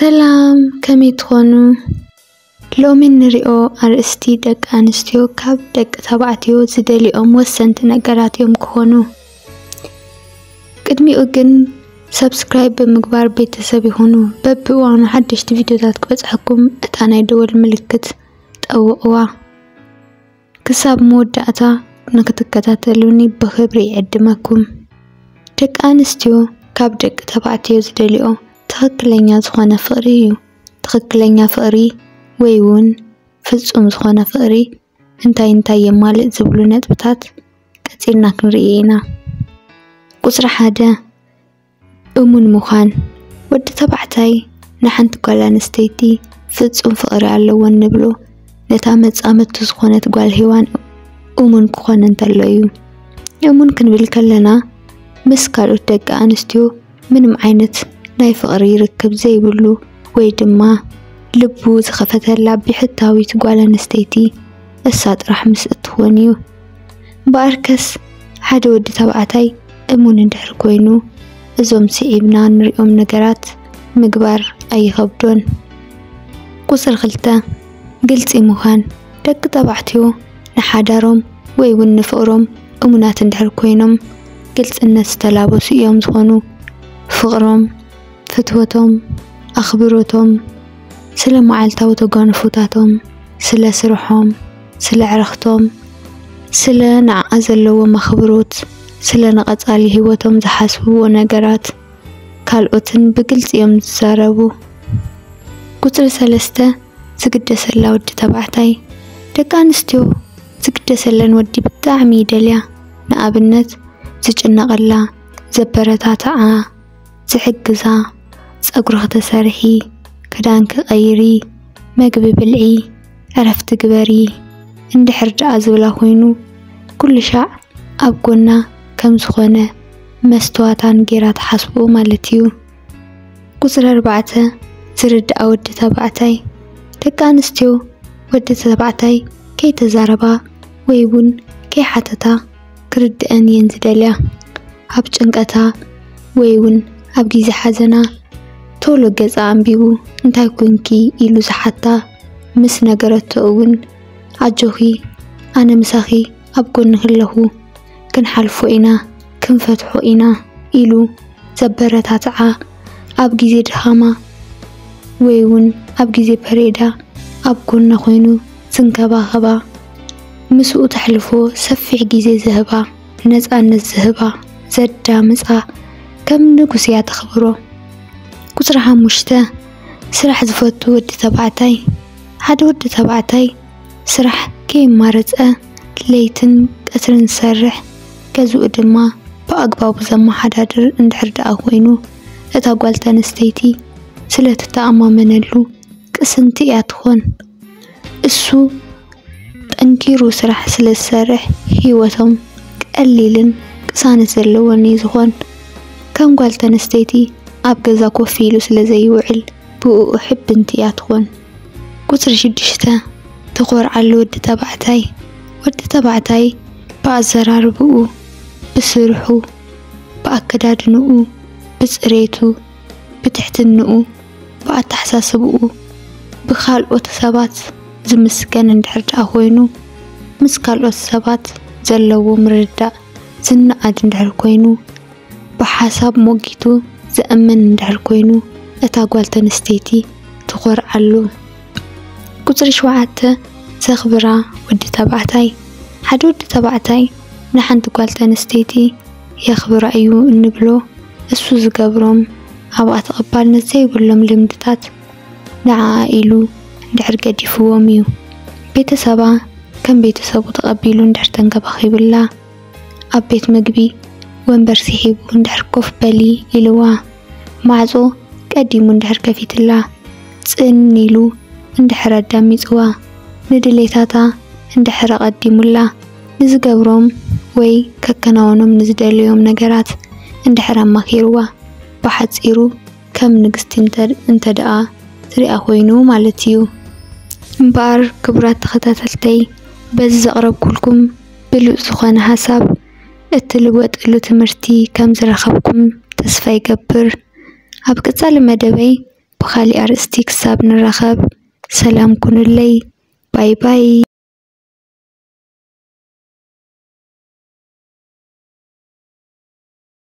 ሰላም፣ ከመይ ትኾኑ? ሎሚ እንሪኦ ኣርእስቲ ደቂ ኣንስትዮ ካብ ደቂ ተባዕትዮ ዝደልኦም ወሰንቲ ነገራት እዮም ክኾኑ። ቅድሚኡ ግን ሰብስክራይብ ብምግባር ቤተሰብ ይኹኑ። በብእዋኑ ሓደሽቲ ቪድዮታት ክበጽሐኩም እታ ናይ ደወል ምልክት ጠውቕዋ። ክሳብ መወዳእታ ንክትከታተሉኒ ብኽብሪ ይዕድመኩም። ደቂ ኣንስትዮ ካብ ደቂ ተባዕትዮ ዝደልዮ ትኽክለኛ ዝኾነ ፍቕሪ እዩ። ትኽክለኛ ፍቕሪ ወይ እውን ፍጹም ዝኾነ ፍቕሪ እንታይ እንታይ የማልእ ዝብሉ ነጥብታት ቀጺልና ክንርኢ ኢና። ቁጽሪ ሓደ፣ እሙን ምዃን። ወዲ ተባዕታይ ንሓንቲ ጓል ኣንስተይቲ ፍጹም ፍቕሪ ኣለዎ እንብሎ ነታ መጻምድቱ ዝኾነት ጓል ሄዋን እሙን ክኾን እንተሎ እዩ። እሙን ክንብል ከለና ምስ ካልኦት ደቂ ኣንስትዮ ምንም ዓይነት ናይ ፍቕሪ ርክብ ዘይብሉ ወይ ድማ ልቡ ዝኸፈተላ ብሕታዊት ጓል ኣንስተይቲ እሳ ጥራሕ ምስ እትኾን እዩ። እምበኣርከስ ሓደ ወዲ ተባዕታይ እሙን እንድሕር ኮይኑ እዞም ስዒብና ንሪኦም ነገራት ምግባር ኣይኸብዶን። ቁጽሪ ክልተ፣ ግልጺ ምዃን። ደቂ ተባዕትዮ ንሓዳሮም ወይ እውን ንፍቕሮም እሙናት እንድሕር ኮይኖም ግልጽነት ዝተላበሱ እዮም ዝኾኑ። ፍቕሮም፣ ፍትወቶም፣ ኣኽብሮቶም፣ ስለ መዓልታዊ ተጓንፎታቶም፣ ስለ ስርሖም፣ ስለ ዕረኽቶም፣ ስለ ንዓኣ ዘለዎም ኣኽብሮት፣ ስለ ንቐጻሊ ህይወቶም ዝሓስብዎ ነገራት ካልኦትን ብግልጺ እዮም ዝዛረቡ። ቁጽሪ ሰለስተ፣ ዝግደሰላ ወዲ ተባዕታይ። ደቂ ኣንስትዮ ዝግደሰለን ወዲ ብጣዕሚ ይደልያ። ንኣብነት ዝጭነቐላ፣ ዘበረታትዓ፣ ዝሕግዛ፣ ጸጉሪ ክተሰርሒ፣ ክዳንኪ ቀይሪ፣ መግቢ ብልዒ፣ ዕረፍቲ ግበሪ እንድሕር ደኣ ዝብላ ኮይኑ ኩሉ ሻዕ ኣብ ጎና ከም ዝኾነ መስትዋታን ጌራ ትሓስቦ ማለት እዩ። ቁጽሪ ኣርባዕተ፣ ዝርድኣ ወዲ ተባዕታይ። ደቂ ኣንስትዮ ወዲ ተባዕታይ ከይተዛረባ ወይ እውን ከይሓተታ ክርድአን እየን ዝደልያ። ኣብ ጭንቀታ ወይ እውን ኣብ ግዜ ሓዘና ቶሎ ገጻ ኣንቢቡ እንታይ ኮንኪ ኢሉ ዝሓታ ምስ ነገረቶ እውን ኣጆኺ ኣነ ምሳኺ ኣብ ጎንኺ ኣለኹ፣ ክንሓልፎ ኢና፣ ክንፈትሖ ኢና ኢሉ ዘበረታትዓ፣ ኣብ ግዜ ድኻማ ወይ እውን ኣብ ግዜ ፐሬዳ ኣብ ጎና ኮይኑ ዝንከባኸባ፣ ምስኡ ተሕልፎ ሰፊሕ ግዜ ዝህባ፣ ነጻነት ዝህባ፣ ዘዳምጻ፣ ከም ንጉስ እያ ተኽብሮ። ቁጽሪ ሓሙሽተ፣ ስራሕ ዝፈቱ ወዲ ተባዕታይ። ሓደ ወዲ ተባዕታይ ስራሕ ከየማረጸ ለይትን ቀትርን ዝሰርሕ፣ ገዝኡ ድማ ብኣግባቡ ዘመሓዳድር እንድሕር ደኣ ኮይኑ፣ እታ ጓል ተንስተይቲ ስለ ትተኣማመነሉ ቅስንቲ እያ ትኾን። እሱ ጠንኪሩ ስራሕ ስለ ዝሰርሕ ህይወቶም ቀሊልን ቅሳነት ዘለዎን እዩ ዝኾን። ከም ጓል ተንስተይቲ ኣብ ገዛ ኮፍ ኢሉ ስለ ዘይውዕል ብእኡ ሕብንቲ እያ ትኾን። ቁጽሪ ሽዱሽተ፣ ትኾርዓሉ ወዲ ተባዕታይ። ወዲ ተባዕታይ ብኣዘራርብኡ፣ ብስርሑ፣ ብኣከዳድንኡ፣ ብጽሬቱ፣ ብትሕትንኡ፣ ብኣተሓሳስብኡ፣ ብኻልኦት ሰባት ዝምስገን እንድሕር ደኣ ኮይኑ፣ ምስ ካልኦት ሰባት ዘለዎ ምርድዳእ ዝነኣድ እንድሕር ኮይኑ፣ ብሓሳብ ሞጊቱ ዘእምን እንድሕር ኮይኑ፣ እታ ጓል ተንስተይቲ ትኾርዓሉ። ቁጽሪ ሸውዓተ፣ ዘኽብራ ወዲ ተባዕታይ። ሓደ ወዲ ተባዕታይ ንሓንቲ ጓል ተንስተይቲ የኽብራ እዩ እንብሎ፣ እሱ ዝገብሮም ኣብኣ ተቐባልነት ዘይብሎም ልምድታት ንዓኣ ኢሉ እንድሕር ገዲፍዎም እዩ። ቤተሰባ ከም ቤተሰቡ ተቐቢሉ እንድሕር ተንከባኺብላ፣ ኣብ ቤት ምግቢ ወንበር ስሒቡ እንድሕር ኮፍ በሊ ኢልዋ፣ ማዕጾ ቀዲሙ እንድሕር ከፊትላ፣ ጽን ኢሉ እንድሕር ኣዳሚጽዋ፣ ንድሌታታ እንድሕር ኣቐዲሙላ፣ ንዝገብሮም ወይ ከከናውኖም ንዝደለዮም ነገራት እንድሕር ኣማኺርዋ፣ ብሓጺሩ ከም ንግስቲ እንተ-፣ እንተ ደኣ ዝሪኣ ኮይኑ ማለት እዩ። እምበኣር ክቡራት ተኸታተልተይ፣ በዚ ዘቕረብኩልኩም ብሉጽ ዝኾነ ሓሳብ እትልወጥሉ ትምህርቲ ከም ዝረኸብኩም ተስፋ ይገብር። ኣብ ቀጻሊ መደበይ ብኻሊእ ኣርእስቲ ክሳብ ንራኸብ ሰላም ኩኑለይ። ባይ ባይ።